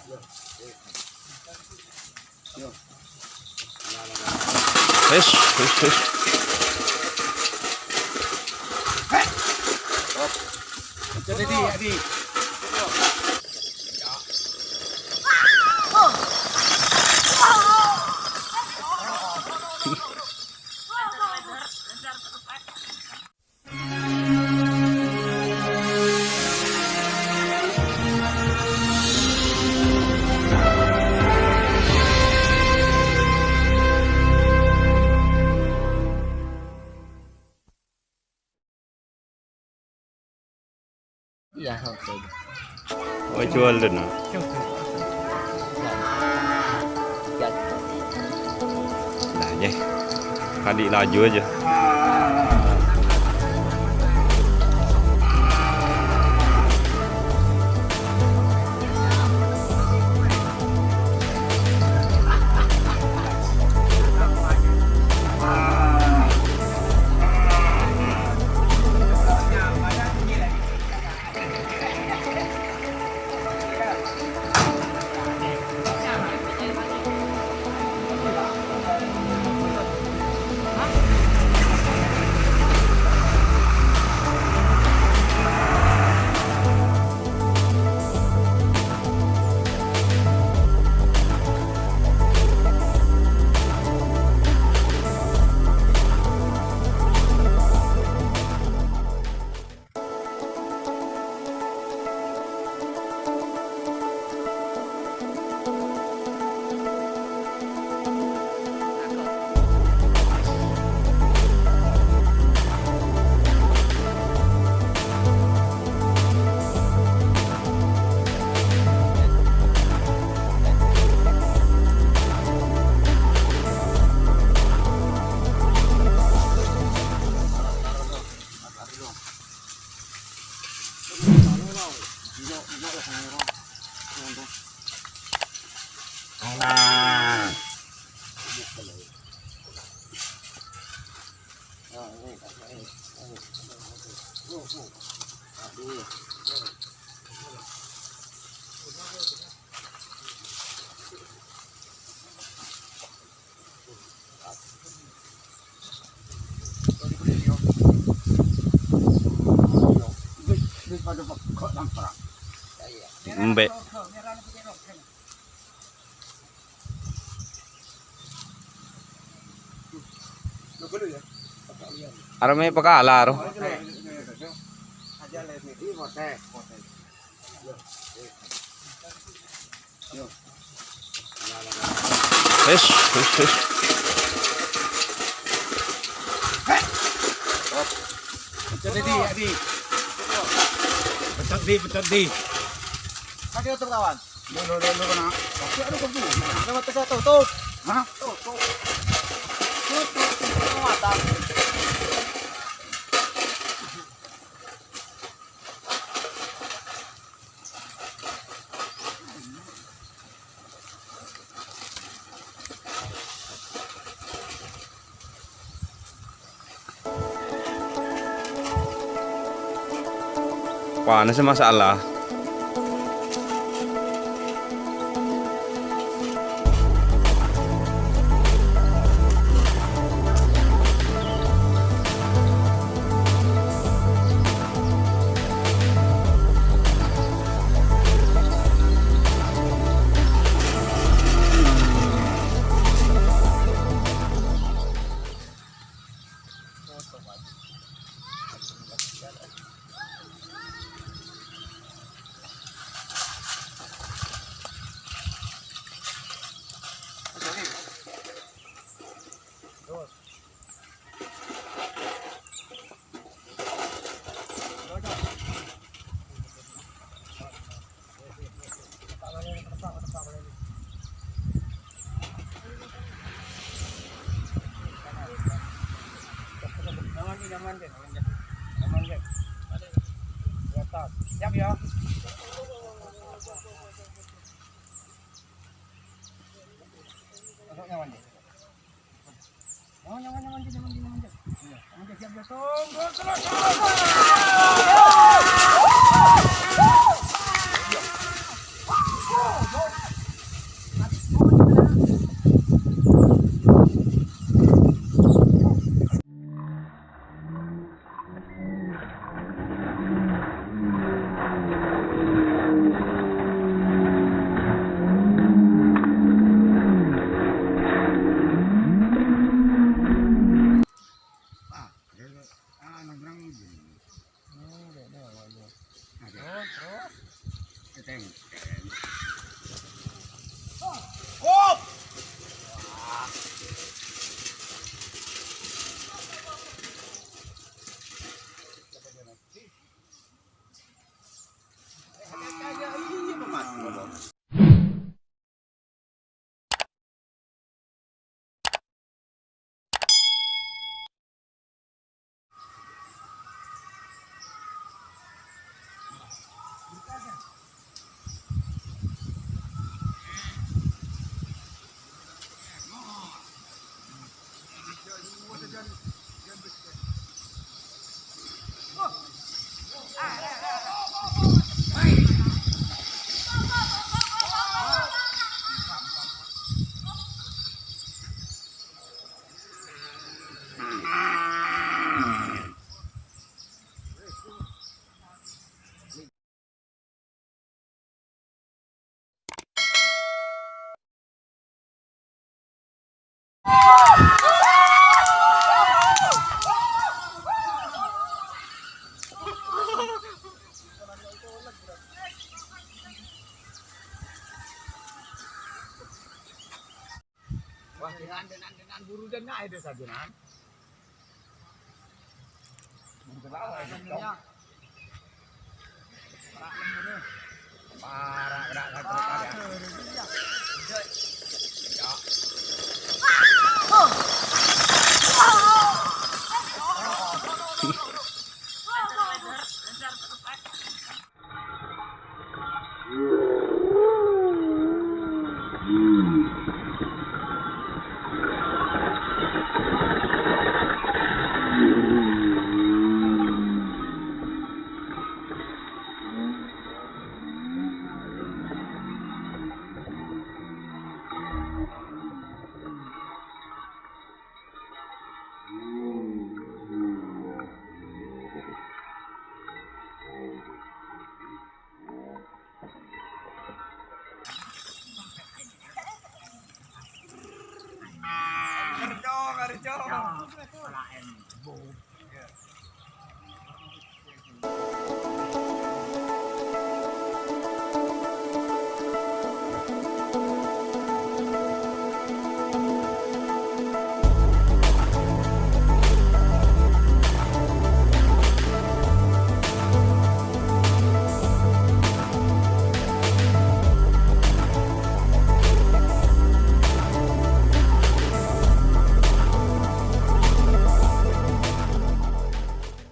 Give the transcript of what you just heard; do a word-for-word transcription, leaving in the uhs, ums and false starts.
Wis, wis, wis. Jadi, di, di. Iyâ, oke. Oh, juwâl dulu. Nah, yâ. Kadi' laju aja. Embe'. Arè me' pakala, ro. Wis, wis, wis. Pecot di, di. Pecot di, pecot di. Kasih tutup, kawan. Lo, lo, lo, lo, kena. Kasih, aduh, kebun. Lewat ke satu, tuh. Hah? Tuh, tuh. Tuh, tuh, tuh, matang. Panassa masalah. Siap, ya. Masuk nyaman, ya. Nyaman, nyaman, nyaman, nyaman, nyaman, nyaman. Iya. Nyaman, siap, ya. Tunggu, terus, terus. Wah, dengan, dengan, dengan buru dan naik desa dengan. Kerja, kerja.